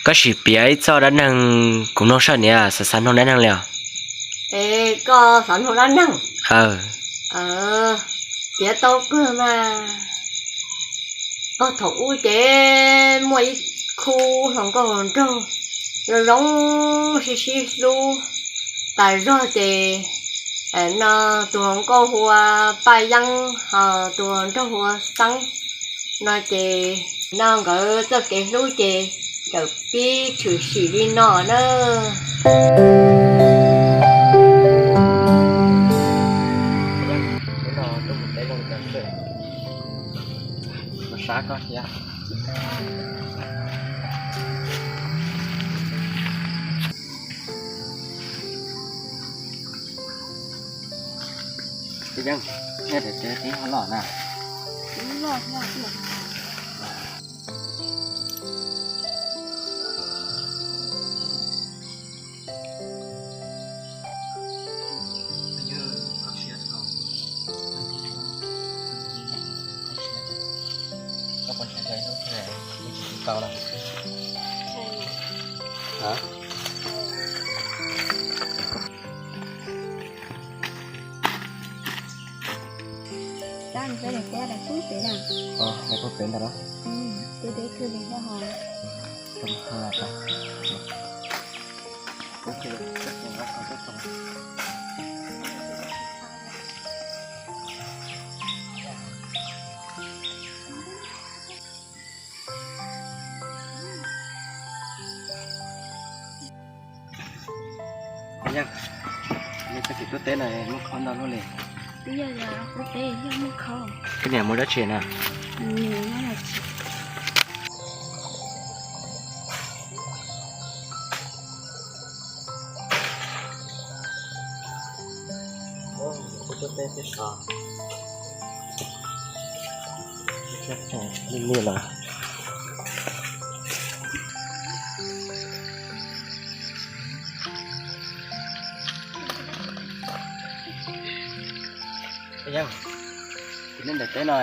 Koj sim piav ib txoj dab neeg kuv mloog saib niam, xav xav mloog dab neeg li os. Es koj xav mloog dab neeg? Aw, piav tau kawg mas. Thaum ub ces muaj ib khub hluas nkauj hluas nraug zoo zoo sib sib hlub tas zog ces no tus hluas nkauj hu ua Paj Yeeb, ho tus hluas nraug hu ua Xeeb. No ces no nkawd txoj kev hlub ces txawm pib tshwm sim li no na. Paj Yeeb, nej daim tsev tseem ho loj na? Tab mus peb daim teb daim pub pem na. Daim pub pem ntawd los? Deb deb kawg li thiab ho. Paj Yeeb, nej txoj kev tuaj teb no muaj khoom ntau luaj li. Twb yog tias tuaj teb yog muaj khoom. Koj niam mus dab tsi na? Nws nyob lawm tsis. Kuv tuaj teb teb sov. Li li lawm. Paj Yeeb, kuv nej daim teb no.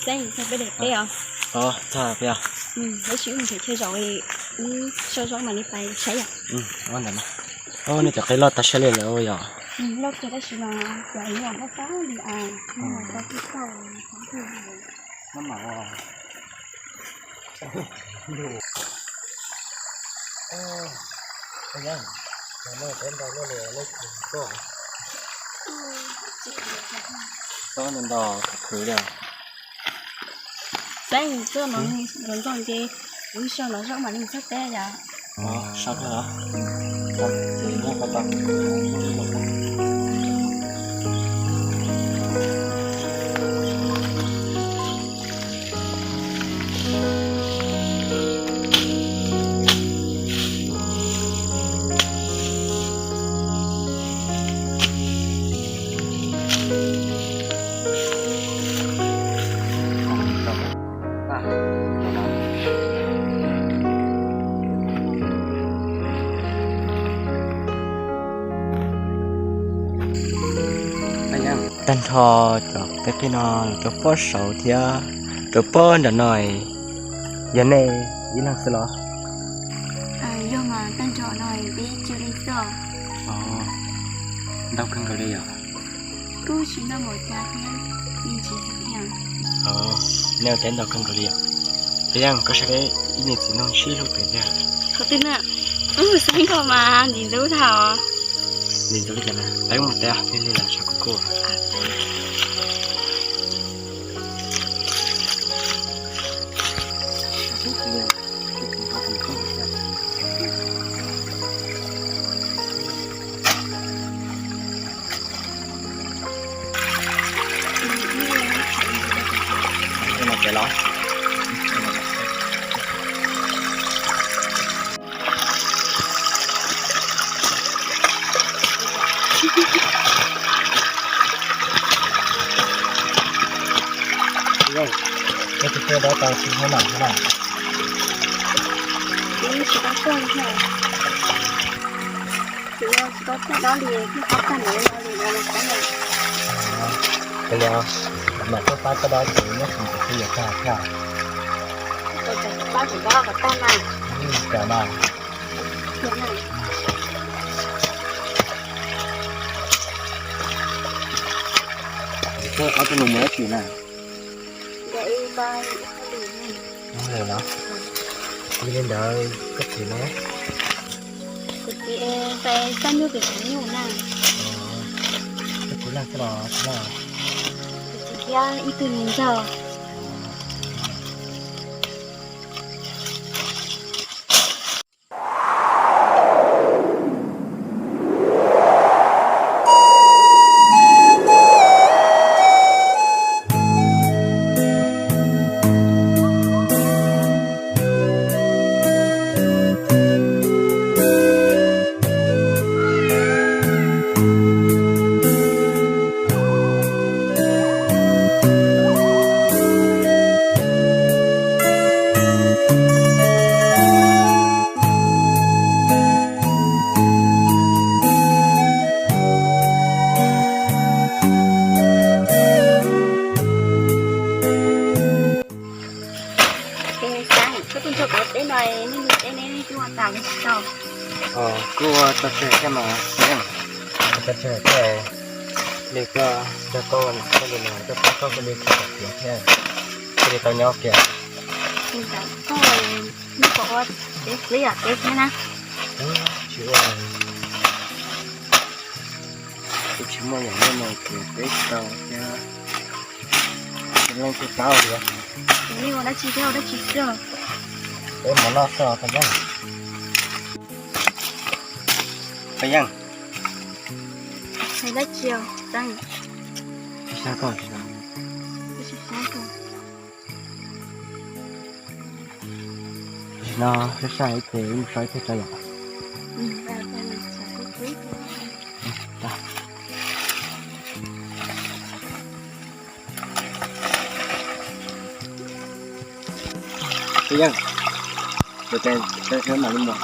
Xeeb, txog peb daim teb os. Txog peb os. Tab sis wb mus nrhiav chaw zaum, wb sau zaub mam li pais saib yom. Ua ntawd na. Nej cov qe loj tas siab li lawm yom. Loj tiag tab sis mas cov ib yam loj tas li as, no mas tau twb tau. Maj mam ua. Tsob ntau ntau khwv khwv li. Saib txoj no nrog nrog ces kuv sau no zaub mam li txog teb yom. Sau kawg los? Tag nrho cov qe qij no rau pob saud thiab rau pob nram no, yog nej ib leeg xwb los? Yog mas, tag nrho no peb ib leeg xwb. Ntau kawg nkaus li yom. Kuj tsis ntau npaum cas thiab, me ntsis xwb thiab. Nej ua teb ntau kawg nkaus li yom. Peb yeej koj saib peb ib niam txiv no sib hlub pem thiab. Qhov twg na? Ub, saib koj mas ntxim ntxub dhau. Ntxim ntxub li cas na? Peb mus teb, lig lig lawm tshav kub kub. Koj tus kheej dab tau tsis hauj lwm thiab na? Kuv tsis tau tuaj li thiab. Kuv tsis tau tuaj dab li, kuv qab tag ntawd no li no los qab na. Kali os. Mam tuaj pab koj dob ces nyob tsis ntev xwb yuav tag thiab. Pab kuv dob kom tag na. Cas mas. Koj ob tug nus mus dab tsi na? Mus lawm los? Yog li ntawd koj txiv no? Kuv txiv pais xaj nyuj pem kuv nyuj na. Koj txiv laj xwb los tsis laj? Kuv txiv thiab ib tug niag ntxawg. Koj tuaj nrog kuv teb no, nej teb ne, nej kuj ua tas li tsis tau. Kuj ua tso tseg thiab mas, tso tseg thiab. Li koj nrog koj ua niam koj li no, koj pab koj ua li koj kom tiav thiab, thiaj li tau nyob kiag. Koj, nej puas ua teb plis yom, teb thiab na? Tsis ua. Kuv tsis muaj yam muaj nus ces teb tsis tau thiab. Tsis leej twg pab li. Nej ua dab tsi thiab, ua dab tsi xwb? Peb mus noj xwb os Paj Yeej. Paj Yeej. Hais dab tsi os Txeeb? Sab koj, no sab sab ib ces wb mus so ib teg tso yom. Paj Yeej, tus tes mam li mus.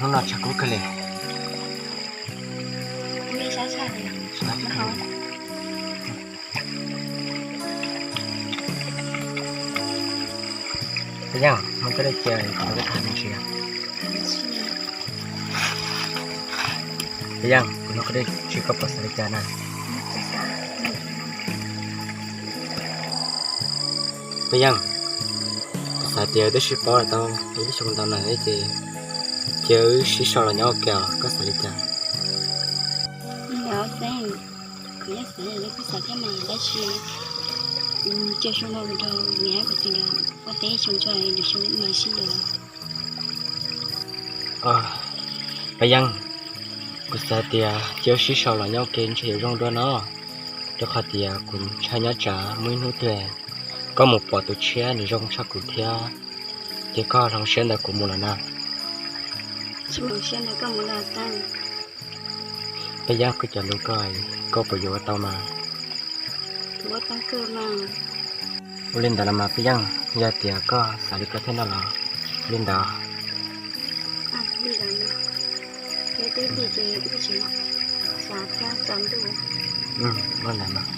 Hnub no tshav kub kawg li. Paj Yeej, muab koj dej cia kuv muab koj tham me ntsis. Paj Yeej, kuv nug koj dej tsi koj puas xav li cas na? Paj Yeej, kuv xav tias wb twb sib paub los tau ib lub xyoo ntau na ces, ces wb sib sau los nyob ua ke os, koj xav li cas? Kuv yeej xav li koj xav thiab mas, tab sis cia xyoo no mus rau niam kuv txiv nkawd ua teb xyoo tso lwm xyoo wb mam sib yuav. Paj Yeej, kuv xav tias cia wb sib sau los nyob ua ke ntshe yuav zoo dua no, rau qhov tias kuv ntshai nyob tsam muaj ib hnub twg koj mus pom tus tshiab nws zoo tshaj kuv thiab, ces koj hloov siab ntawm kuv mus lawm na. Paj Yeej, kuv cov lus ko koj puas yuav ua tau mas? Ua li ntawd los mas Paj Yeej, yog tias koj xav li ko thiab no los li ntawd. Li ntawd no, peb twb lig ces wb tseem xav thiab tsaus ntuj. Ua ntawd mas.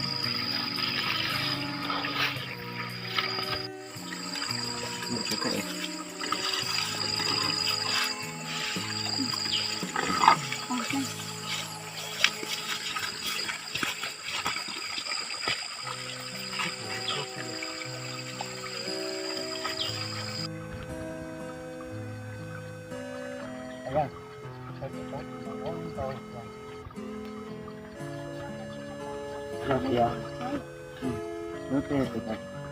Lub teb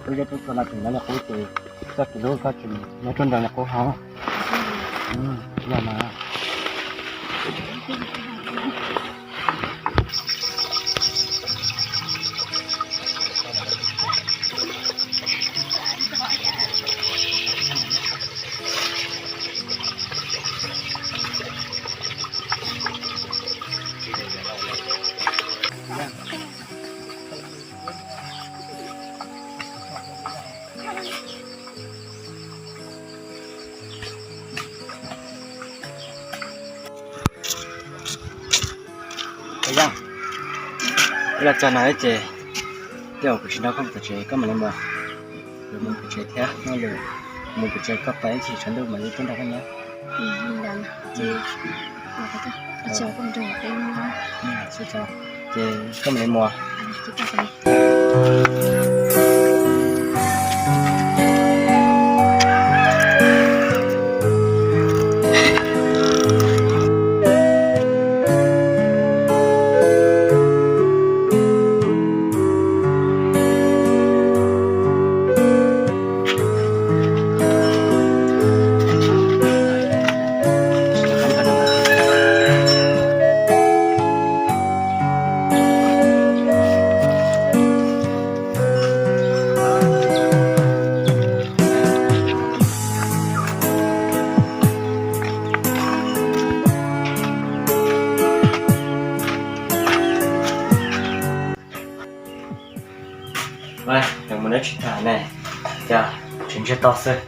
tub yog tub txua no tseem nyob li qub ces txoj kev lub koj tseem nyob rau nram li qub hov. Yog mas. Yog, los txog no ces, tej zaum kuv tsis nrog koj mus pem tsev, koj mam li mus. Kuv mus pem tsev thiab, nyob lwm mus pem tsev koj pais ib chim tshav ntuj mam li tuaj nrog koj nyob. Ces koj mam li mus. Mus dab tsi tag ne, cas tsis ntsiag to xwb.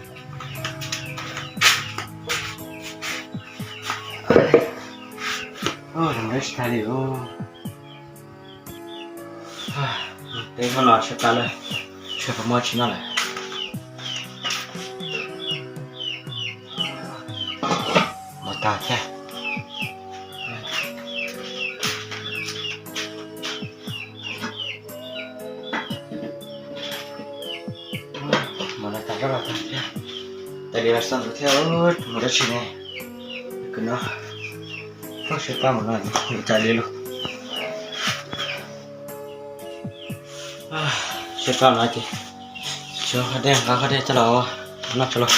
Mus dab tsi tag li. Teb hmo no tshaib plab lawm, tshaib plab muab tsis noj lawm. Mus tag thiab. Mus no tag zoj los tag thiab. Tas li los xav ntxuv thiab, mus dab tsi ne. Kwv no, tshaib plab mus no tas li lauj. Tshaib plab no ces tsuav qhov dej, nqa qhov dej coj los noj tso lauj.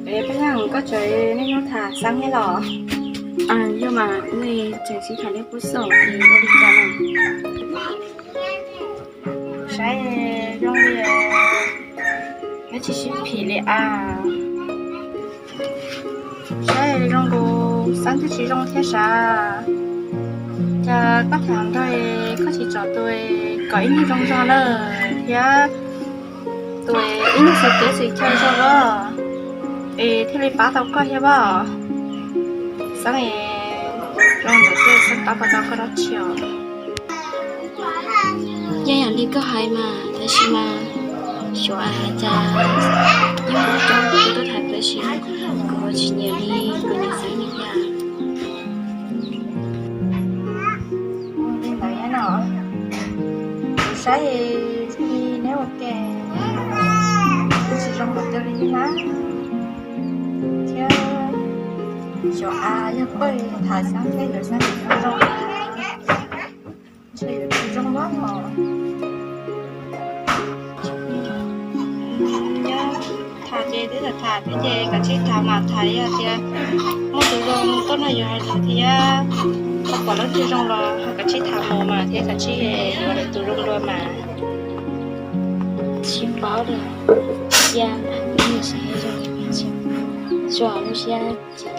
Peb yeej koj tsev nej nyob tham xeeb thiab los? Yog mas, nej tseem sib tham nej pub xaum es ua li cas no? Saib zoo li neb tsis sib phim li as. Saib zoo nkaus xeeb twb tsis zoo thiab sav. Cas koj tham nrog koj tsis tsom tus kom ib niag zoo zog na, thiab tus ib niag xav kev xwm chaw zoo los es thiaj li pab tau koj thiab os. Xeeb es zoo ntawd xwb, xeeb pab tau koj dab tsi os? Yeej yam li koj hais mas, tab sis mas xyov hais cas yog ib coob kuv tuaj tham tab sis kuv ho tsis nyiam li kuv niam xeeb li cas. Li ntawd no, kuv saib li neb ua ke kuj tsis zoo npaum twg li na. Thiab xyov yog koj tham xeeb thiab yuav xeeb zoo, ntshe yuav tsis zoo los. Nyob tham Ces twb tham tham thiab ces kav tsij tham mas tham yog tias muaj tus zoo tuaj nrog yus hais lus thiab, ho pom leej twg zoo los ho kav tsij tham mus mas thiab kav tsij yuav lwm tus zoo dua mas. Tsis paub li, cia ib ntsis zoo, tsis tshua lub siab, tsis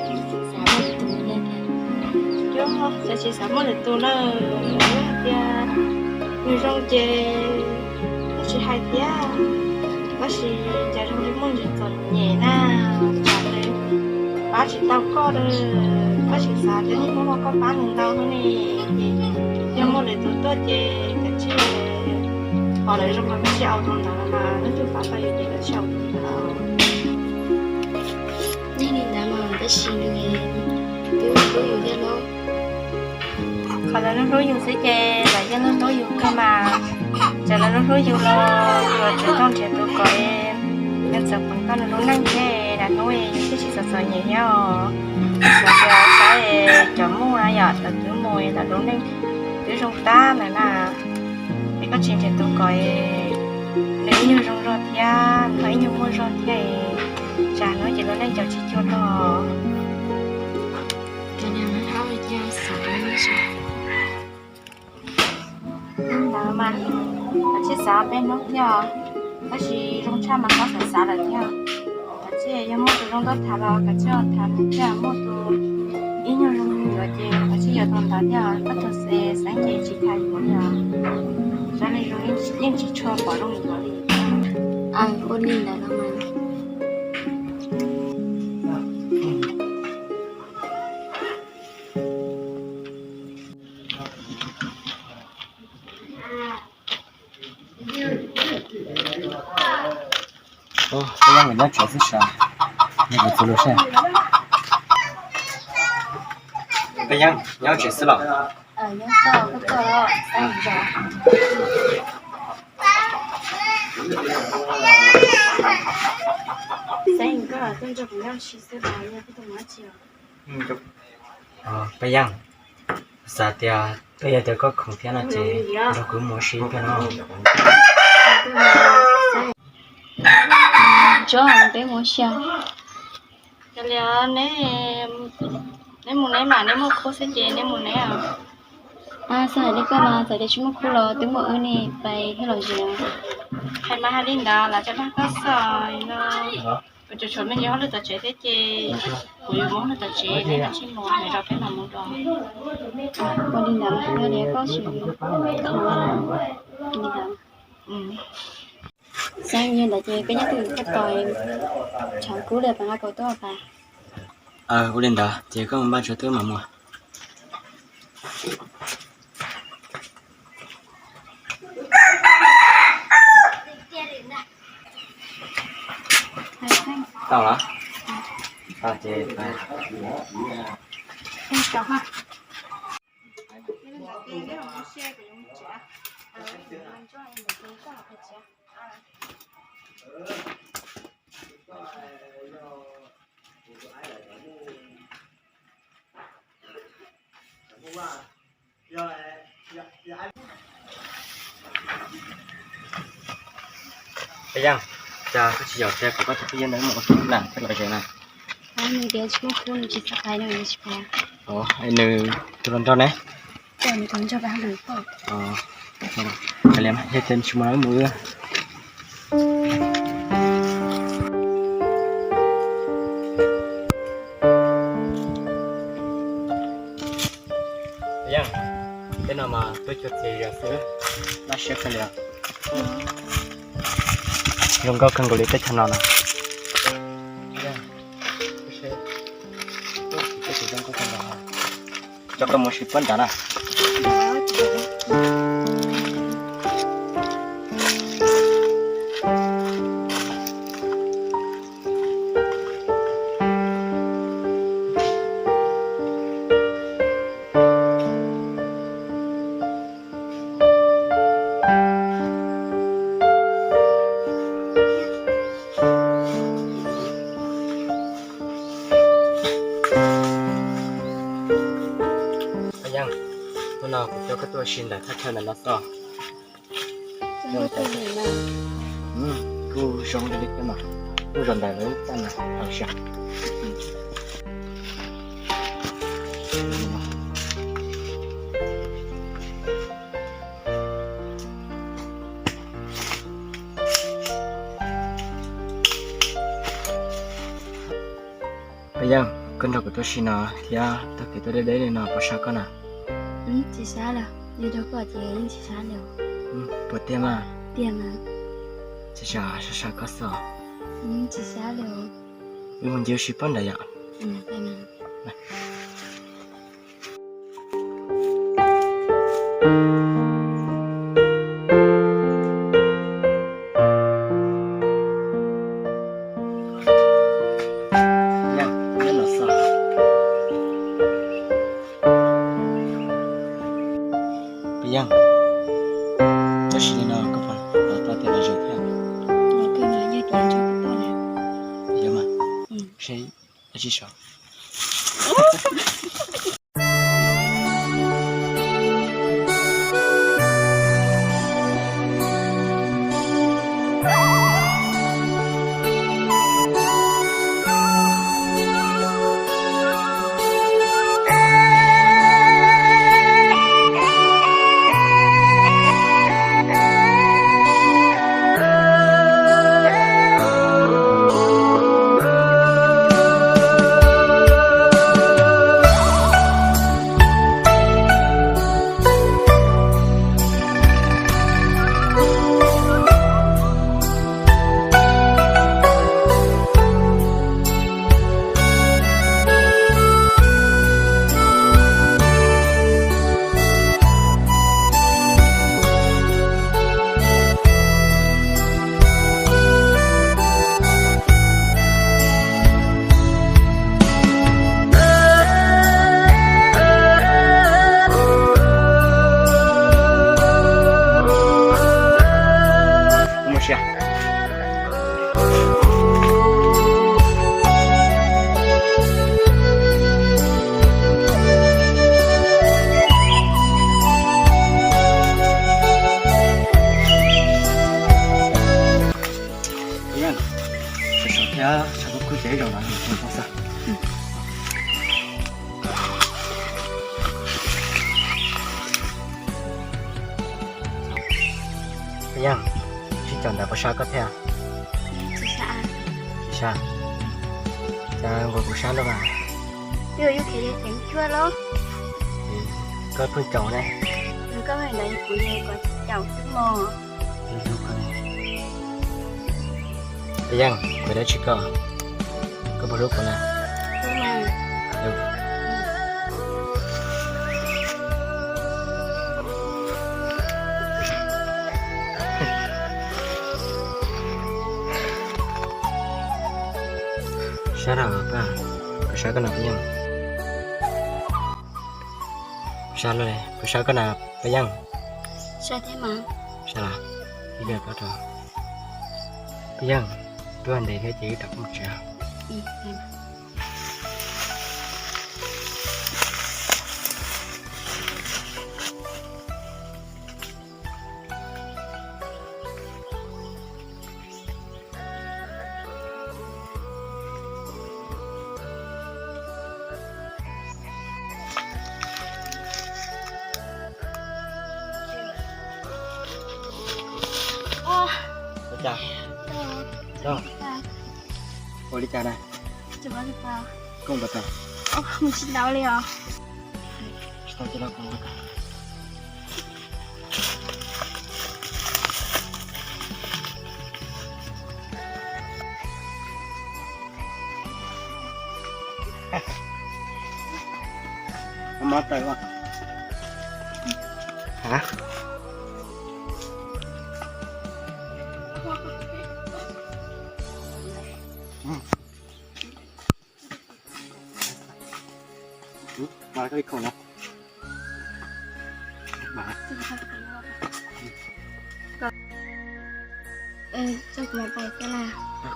xav muaj lwm tus li thiab. Yog tsis xav muaj lwm tus na, tias nws zoo ces yeej tsis hais thiab, tab sis cas zoo li muaj ntsis txom nyem na, cas nws pab tsis tau koj li, koj tsis xav tias niaj hnub no koj pab nws ntau no ne, ces yog muaj lwm tus tuaj ces kav tsij, pom lawv zoo los kav tsij au tus ntawd mas, leej twg pab tau yus ces kav tsij au tus ntawd. Yeej li ntawd mas tab sis nws twb hlub yus thiab lauj. Qhov lawv hlub hlub yus xwb ces lawv yeej hlub hlub yus kawg mas. Txawm lawv hlub hlub yus los yus tseem tuaj nrhiav tus kom, yus txawm pom koj nws lub neej thiab, lwm hnub yus thiaj tsis txom txom nyem thiab os. Lawv tias saib cov muaj yom, cov twb mus, cov lub neej twb zoo tag lawm na, es koj tsis nrhiav tus kom, nws ib nyuag zoo zog thiab, nws ib nyuag muaj zog thiab, tsam no ces lub neej cov tsis cuag rog. Ntawd mas, kav tsij xav peb hnub thiab, tab sis zoo tshaj mas koj txawm xav lawm thiab. Kav tsij yog muaj tus zoo tuaj tham los kav tsij tham thiab, muaj tus ib nyuag zoo yuav ces kav tsij yuav tus ntawd thiab, koj tus xeeb ces tsis tham yuav li os. Xav li zoo yeej tsis tshua pom zoo yuav li. Ua li ntawd los mas. Peb Yeeb, nyob tsev xwb sav, nws kuv txiv lus saib. Peb Yeeb, nyob tsev xwb los? Peb Yeeb, xav tias twb yog tias koj khoom thiab no ces nrog kuv mus ua si pem no. Tsob peb mus ua si. Yog li neb mus neb mas, neb muaj khub xwb ces neb mus neb os. Xav hais li koj mas txawm tias tsis muaj khub los twb muaj wb ne, pais thiab los zem. Hais mas hais li ntawd los cov pab koj xwb no. Kuv tsuas tshuav me ntsis hauj lwm tom tsev thiab ces kuv yuav mus hauj lwm tom tsev, neb kav tsij mus, neb rau peb mam mus dua. Ua li ntawd, yog li koj tsis khoom li ntawd. Xav li ntawd ces peb nyob twj ywm koj tos, tshav kub li peb nqa kaus tuaj pas. Ua li ntawd ces koj mus npaj tsawv twb mam mus. Tau los? Tau ces. Peb Yeeb, cas koj tsis yaum tias kom koj tus phooj ywg ntawd mus ua si na thiab los zem na? Nws tias tsis muaj khub, nws tsis xav pais no, nws tsis pais. Nws tus hluas nraug ne? Nws tus hluas nraug pais hauj lwm. Yog tias tsis mus no wb mus wb. Yeej, tej no mas tuaj cuag txiv yam xwb, laj siab kawg li os. Zoo nkauj kawg nkaus li teb chaws no na. Coj koj mus ua si puag nrad na. Yeej, hnub no kuv coj koj tuaj ua si ntawm thaj chaw ntawm no xwb. Kuj zoo li thiab mas. Kuj zaum ntawm lawv tag na, hais sas. Paj Yeej, koj nrog kuv tuaj si no thiab taug kev tuaj deb deb li no puas sab koj na? Tsis sab li, nrog koj ces yeej tsis sab li. Puas tiag mas? Tiag mas. Tsis sab, sab sab koj xwb. Tsis sab li. Wb mus ncig ua si pab ntawd yom. Paj Yeej, tab sis li no koj puas tau tias lom zem thiab? Yog mas, seb, tsis sab. Sov sov thiab sov kub kub ces ib zaug no mus xwb. Paj Yeej, sib caum ntawd puas sab koj thiab? Tsis sab. Tsis sab? Cas nkaus kuv sab lawm mas. Twb yog yus khev ceev cuag los. Koj pheej caum ne. Koj hais ntawd kuv yeej kom caum xwb mog. Paj Yeej, kuv dab tsi koj, koj puas hlub kuv na? Sab na, kuv sab koj na Paj Yeej. Sab los, kuv sab koj na Paj Yeej. Sab thiab mas. Sab los, ib pliag koj rau. Paj Yeej, tuaj ntev thiab ces wb rov qab mus tsev. Ua cas? Ua li cas na? Koj mus tau? Mus tsis tau li os. Tsis tau ces los kuv mus. Mob taw. Hab. Ib khoom no.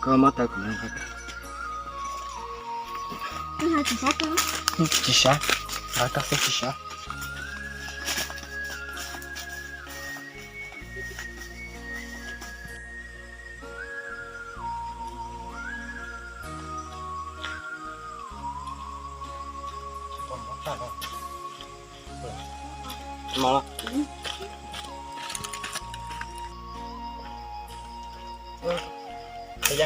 Koj mob taw kuv no. Tsis sab, koj xwb tsis sab. Mos los. Ej,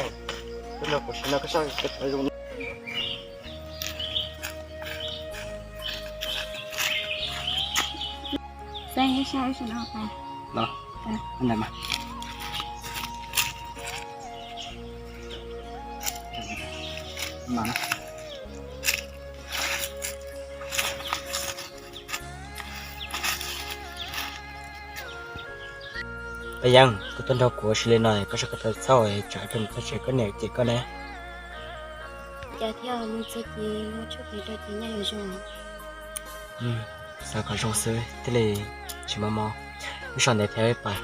koj nrog kuv sim no koj saib koj tau zoo. Xeeb, ib sab ib sab no pas. Los, ntawm mas. Mas. Paj Yeeb, koj tuaj nrog kuv ua si li no, koj saib koj tau txhawj, tsam ib pliag mus txog tsev koj niam cem koj ne. Cas thiaj mus txog ces ua tshoob kev rau ces nyaj yuav zoo. Xav kom zoo xwb thiaj li tsis mob mob. Wb so ntev thiab pas,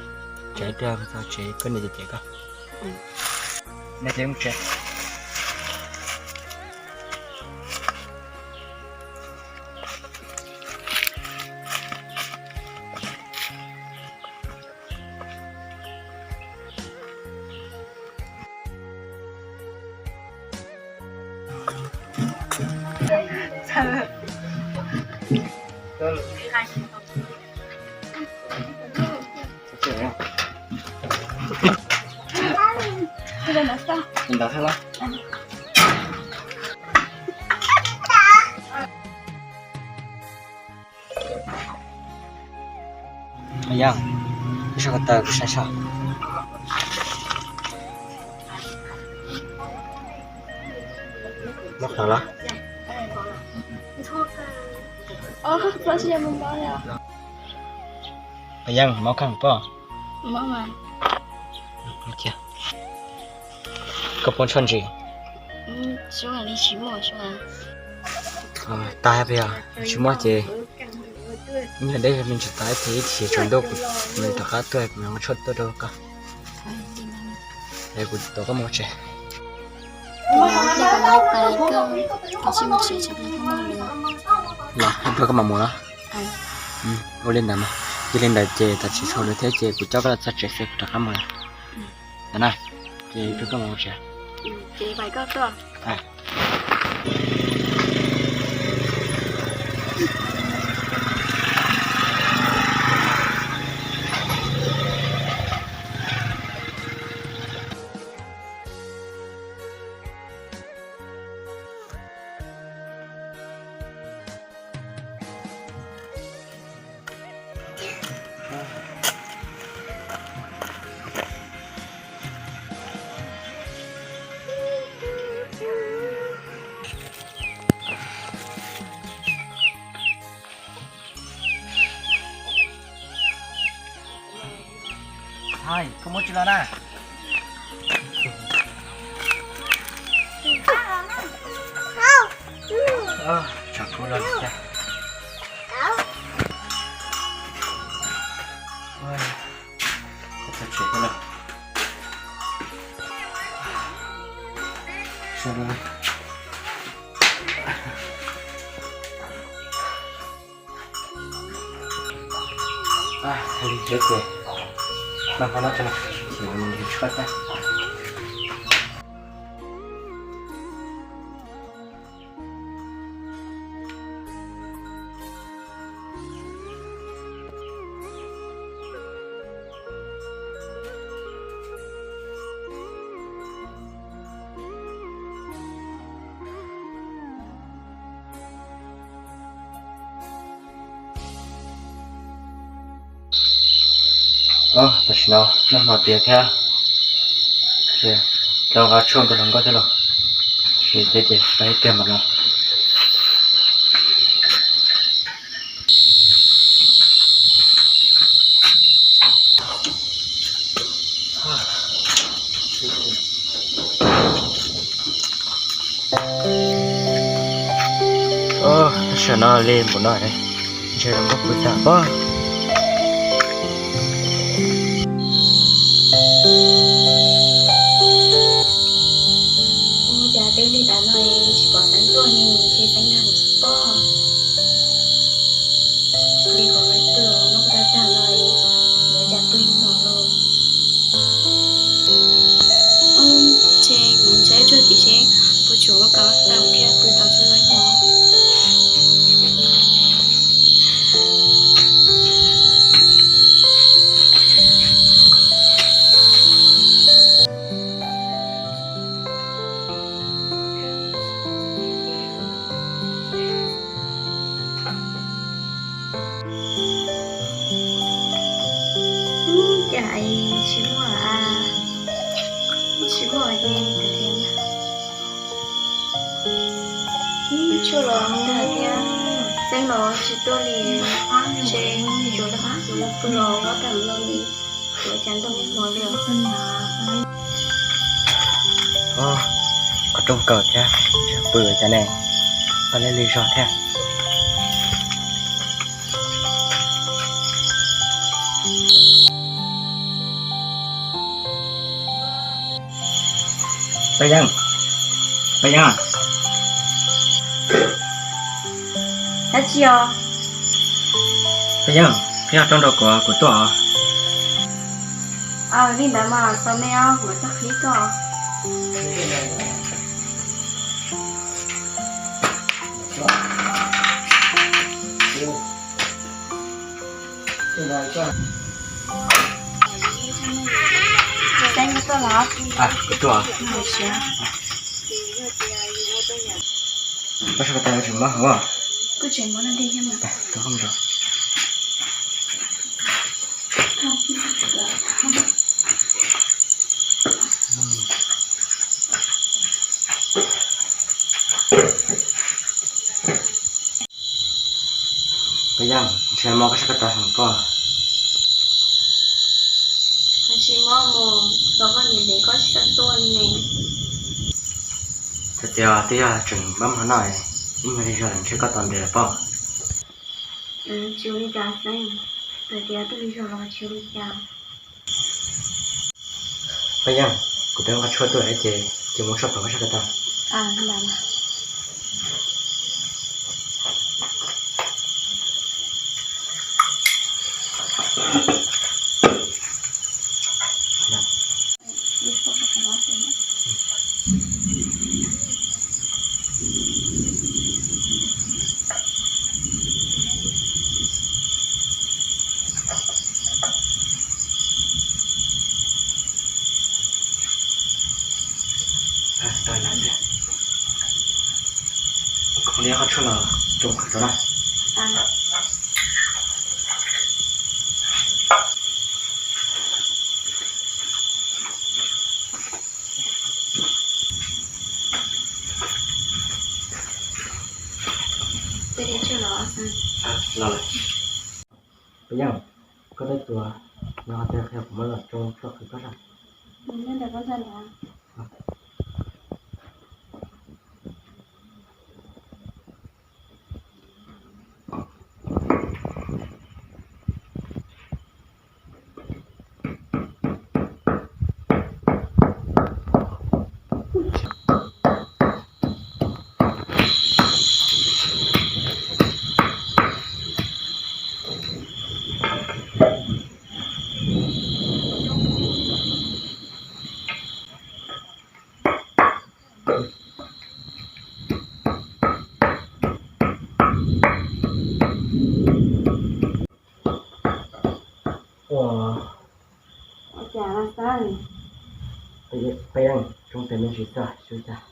tsam ib pliag mus txog tsev koj niam cem koj. Niam cem mus tsev. Yog, koj saib ko taw kuv saib saib. Mob qhov los? Paj Yeeb, mob kheej pob? Koj poob tshaj ntsis? Tag peb, tsis muaj ces ib nyuag deb me ntsis tas ib pliag ib chim tsaus ntuj kuv rov qab tuaj kuv yuav muab tshuaj tuaj rau koj. Es kuv tuav koj mus tsev. Los, ib pliag koj mam mus na. Ua li ntawd mas, yog li ntawd ces tam sim tsaus lawm thiab ces kuv coj koj los txog tsev xwb kuv rov qab mus lawm. Ntawd na, ces ib pliag koj mam mus tsev. Hais, koj muab tsis los na. Tsam kuv los thiab. Koj txog tsev koj los. Li ntawd ces, no, no, no, no, no, no, no, no, no, Tam sim no noj hmo tiav thiab, rov qab tshuaj nkaus hluas nkauj thiab los, sim thiab ces peb tiag mas no. Tab sis no li npaum no, ntshe los muab kuv tag pob. Ua cas peb li tas no tsis pom Xeeb tuaj ne, ntshe Xeeb nag mus xwb pob. Li kom Xeeb tuaj muab kuv tag tag no, yuav cas pw ib hmos lauj. Ntshe kuv ntshai tsuag tim seb puas tshuav muab kuv tag thiab pw tau txog ib hmos. Tsuag los tag thiab, Xeeb los tsis tuaj li, ntshe yuav los pw los ob tag no li, yuav cas ntuj hmo li. Qhov rooj kaw thiab, pw ua cas ne, pab lej lwg zog thiab. Paj Yeej, Paj Yeej, dab tsi os? Paj Yeej, koj yog rau nrog kuv, kuv tuaj os. Li ntawd mas tos me os, kuv txoj qhib koj. Teb nyob tuaj los? Kuv tuaj. Koj sab ko taw tseem mob heev os. Kuj tseem mob li thiab mas. Paj Yeej, ntshe mob koj sab ko taw heev pob. Tsis mob mus, los koj niam dev koj tsis txawj tuaj li ne. Txawm tias twb yog tseem npab hmo noj, ib nyuag li zog lawm ntshe koj tos ntev lawm pob. Tsis ua li cas Xeeb, txawm tias twb li zog los tsis ua li cas. Paj Yeej, kuv twb nqa tshuaj tuaj ces cia mus ua tshuaj pab koj sab ko taw. Li qhov tshuaj no, tso qhov rau na. Peb Yeej, koj tab tuav no tiag, qhia kuv muab los tsoo tshuaj qhwv koj sab. Ua, ua cas mas xav? Peb yeej zoo tes me ntsis xwb, xyov cas.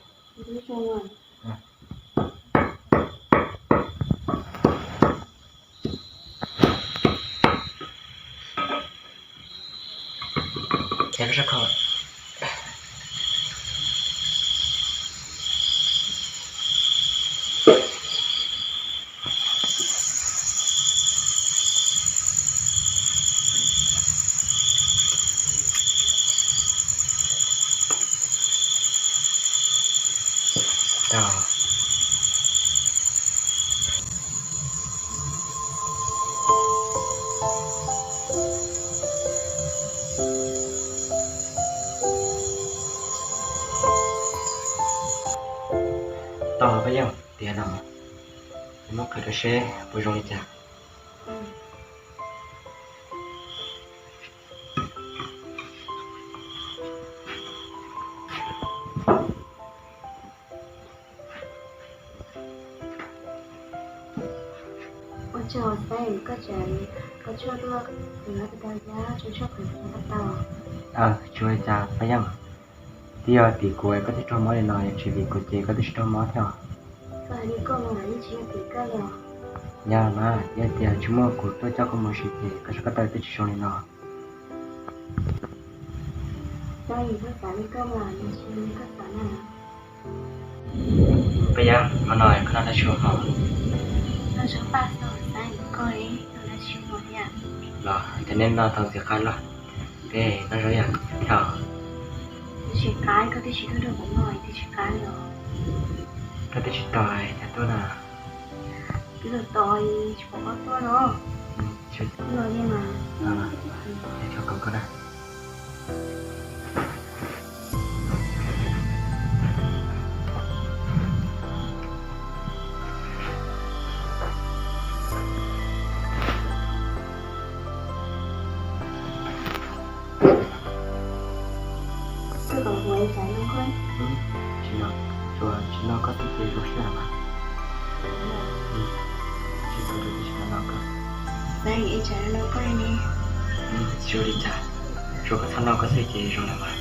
Tau, peb yeej tiav no, muab qhwv rau seb puas zoo li cas. Ua tsaug Xeeb, koj tseem kho tshuaj tuaj, kuv yuav tau yab tso tshuaj qhwv rau koj tau. Aw, tsis ua li cas Paj Yeej. Twb yog tim kuv koj thiaj raug mob li no, yog tsis vim kuv ces koj twb tsis raug mob thiab. Koj hais li koj mas yeej tsis yog tim koj li os. Yog mas, yog tias tsis muaj kuv tuaj coj koj mus sim ces koj sab ko taw twb tsis zoo li no. Xeeb, koj xav li koj mas, nws tsis li koj xav na. Koj yog hmo no koj noj tau tsis ua hmo? Noj zaub paj xwb xav koj, noj tau tsis ua hmo thiab. Los ces nej noj tau ntxiv qab los, peb noj zaub yam thiab. Twb tsis qab, koj twb tsis tuaj nrog kuv noj twb tsis qab li os. Koj twb tsis tos cas tuaj na. Twb tos tos tsis pom koj tuaj no. Los li mas. Tso kom koj na. Tsis no, tsuas tsis noj koj xwb ces zoo siab lawm mas. Tsis txhob rau tib si no noj koj. Tsis ua li cas, tsuas koj txhob noj koj xwb ces zoo lawm mas.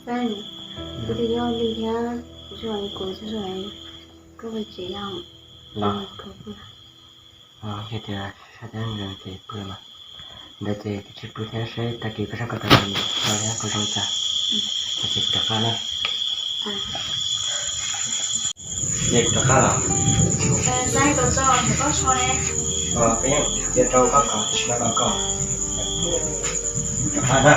Xeeb, kuv twb yog li thiab, kuv tsis ua li kuv tsis ua li, koj ua tsev yog los koj pw. Yog tias sab teb nkees ces pw mas, ntawd ces kuv tsis pw thiab seb tag kis peb sab koj tau no thiab koj zoo li cas. Ces kuv rov qab na. Ces kuv rov qab los. Xeeb, peb yeej cia rau koj kom tsis no los koj. Rov qab na.